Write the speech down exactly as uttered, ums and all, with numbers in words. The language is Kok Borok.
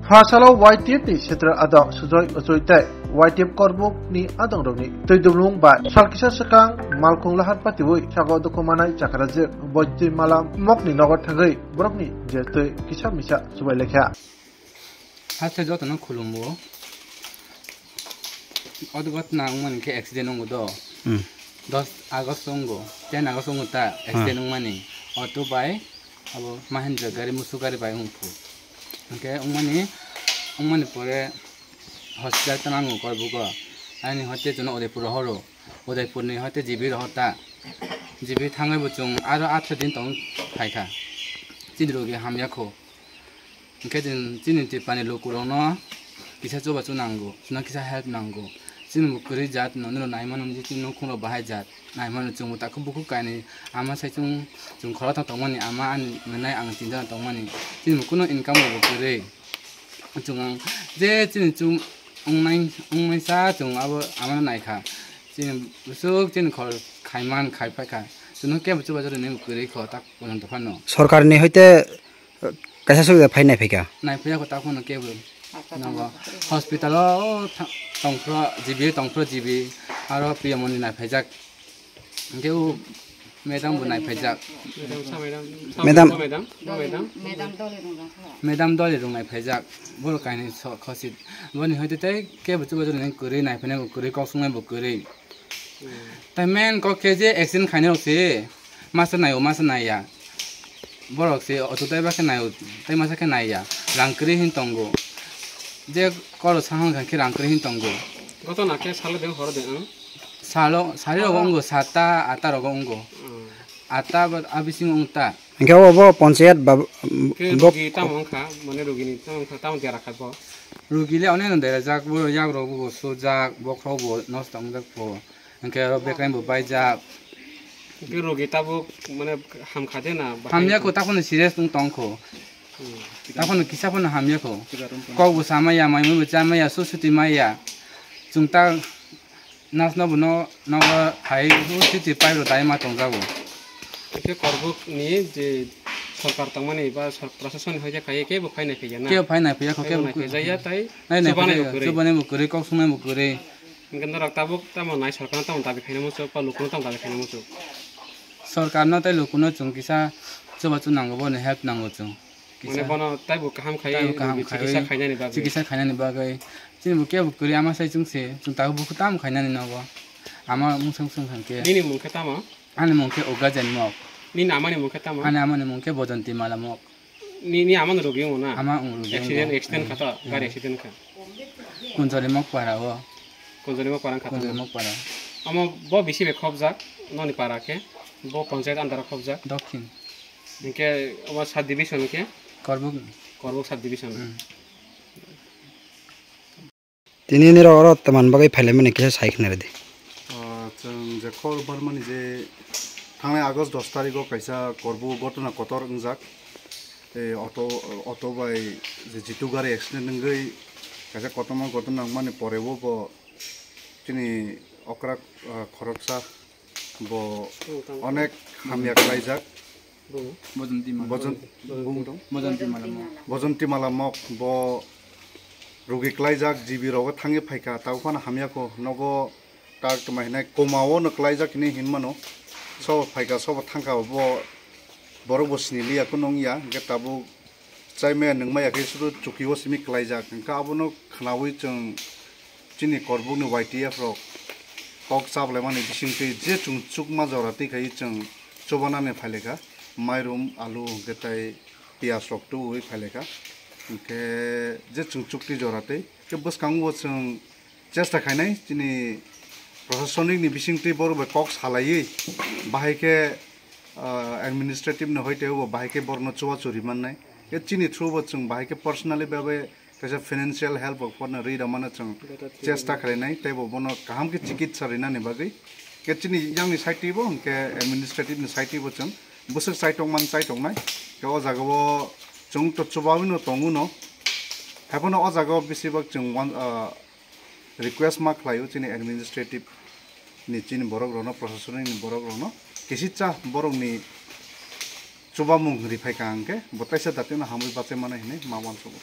Phasalo Y T F ni Central Adong Sujoy Ochoi tei Y T F Korbuk ni adong rokni twi dumlung bai sal kisa swkang malkhung lahar patiwi sago dukhu manai chakrajwk Boitwi Mala mokni nogo thangwi borokni je twi kisa misa chubai lekha. Haste jotono khulumbo. O ghotna wngmani khe accident wngo do. Hmm. Dos August wngo, ten August wngo ta accident Hmm. wngmani. Auto bai abo Mahindra gari, Musu gari bai wngphu. Hwnkhe wngmani, wngmani pore hospital tana wngo Korbugo. Ani hoite chwngno Udaipur rohoro. Udaipurni hoite G B rohor ta. G B thangwi bo chwng aro atharoh din tong phaikha. Chini rogi hamya kho. Hwnkhe chwng chini Tripurani lukurokno kisa chubachu nango, chwngno kisa help nango. Chini bo kwrwi jat no, nino naimano je chini nukhungrok bahai jat. Naimano chwngbo takhuk bukhuk kainwi ama sai chwng, chwng khorokthang tongmani, ama ani mwnai ang tinjana tongmani. Chini bo kunu income rokbo kwrwi. Chwng ang je chini chwng wngnai, wngnaisa chwng abo amano naikha. Chini bwswk chini khor khaiman khai phaikha. Chwngno kebo chubachu rwnai bo kwrwi kho tak pojonto phano. Sorkarni hoite Kaisa sugya phai nai phaikha. Nai phaiya ko takhwno kebo. Nogo hospital o tha-, tongphro G B, tongphro G B, aro P M O ni nai phaijak. Hwnkhe o madam bo nai phaijak. Madam. Madam. Madam. Madam doli rung nai phaijak. Boro kainwi so khosi. Boni hoite tei kebo chubachu rwnai kwrwi nai phainai bo kwrwi kok sungnai bo kwrwi. Tai main kok khe je accident khainai rok se masa naio, masa naiya. Borok se auto driver khe naio, tai masa khe naiya. Rang kwrwi hin tongo. Je koro sahang khe rang kwrwi hin tongo. Goto na khe salo de horo de ang. Salo, sari rogo wnggo, sata, ata rogo wnggo. Hmm. Ata ba, a bisingo wng ta. Hingke obo ponchayat ba, Khe bo rogi tamo wngkha, mane rogini tamo wngkha, tamo tiya rakha bo. Rogi le onek no derajak, bo yak rok bo sujak, bokhorok bo nosto wngjak pho. Hingke oro bekreng bo baijak. Hingke rogi tabuk mane hamkha de na, bahai Hamya kho, takhwno serious wng tong kho. Hmm. Takhwno kisa phano hamya kho. Kok bo samaya, mai bo chamaya, susuti maya. Chwng ta Nasno bono nogo hai bo titi pipe rok dai ma tongjago. Hwnkhe Korbuk ni je sorkar tongmani ba sor-, proshasoni hoite khai kebo phai nai phaiya na? Kebo phai nai phaiya kho, kebo kebo nai phaiya tai nai nai chubanai phaiya, bo kwrwi. Chubanai bo kwrwi, kok sungnai bo kwrwi. Hwnkhe norok tabuk tamo nai sorkar no tamo dabi khaina muchuk ba luku no tamo dabi khaina muchuk? Sorkar no tei luku no chwng kisa chubachu nango, bono help nango chwng. Mane kisa bono taibo kaham khai, taibo kaham khai, chikisa khainani bagwi. Chikisa khainani bagwi. Chini bo kebo kwrwi ama sai chwng se, chwng tabuk bukhuk tamo khainani nogo. Ama mungsung sung thang khe. Nini mung khe tamo? Ani mung khe Ugajen Mok. Nini amani mung khe tamo? Ani amani mung khe Bojonti Mala Mok. Ni, ni amano rogi wngo na? Ama wng rogi wngo. Accident, accident kha to, hmm, gari accident kha. Kunjori Mok para o. Kunjori Mok para kha to. Kunjori Mok para. Amo bo bisi bai khobjak, noni para khe, bo panchayat under o khobjak. Dokhin. Hingke omo sub division hingke? Korbuk. Korbuk sub division. Hmm. Tini nirok oro tongmani bagwi phailaimani kisa sai khna rwdi. Ah, chwng je khobor barmani je thangnai August dos tarikh o kaisa Korbuk gotona kotor wngjak. Tei auto, auto bai je Jitu gari accident wngwi kaisa kotorma gotona wngmani pore o bo chini okra, ah, khoroksa bo onek hamya khlaijak. Bojonti Mala. Bojon-, Bojonti Mala Mok. Bojonti Mala Mok bo rogi khlaijak, G B rogo thangwi phaikha, tabuk phano hamya kho, nogo tak tongma hinai koma o no khlaijak hinwi hinmano. Sobo phaikha, sobo thangkha, bo borok bo siniliya, kunu wngya, hwnkhe tabuk Chaimaya nungmaya khe sudu chuki o simi klaijak. Hwnkhe abono khnaui chwng chini Korbukni Y T F rok kok chaplaimani bisingtwi je chwng chukma jora twi khai chwng chubanani phailaikha. Mairum, alu hwnkhe tai piyaj rok tuui phailaikha. Hwnkhe je chwng chukti jora twi khe bwskango chwng chesta khainai chini prosasonik ni bisingtwi borok bai kok salaiwi bahai khe, ah, administrative ni hoite bo bahai khe borokno chubachu rimannai. Khe chini through bo chwng bahai khe personally babe kaisa financial help rok phano ri rwmano chwng chesta khlainai, tei bo bono kaham khe chikitsa rinani bagwi. Khe chini yang ni side twi bo hwnkhe administrative ni side twi bo chwng bwswk chai tongmani chai tongnai. Khe o jaga o chwng to chubaui no tongo no. Haiphano o jaga o besibak chwng wan-, ah, request ma khlaio chini administrative ni chini borok rokno, prosasonik ni borok rokno, kisitsa borok ni chubamung riphaikha hwnkhe bo taisa datino hamwi bachai mano hinwi ma uansugo.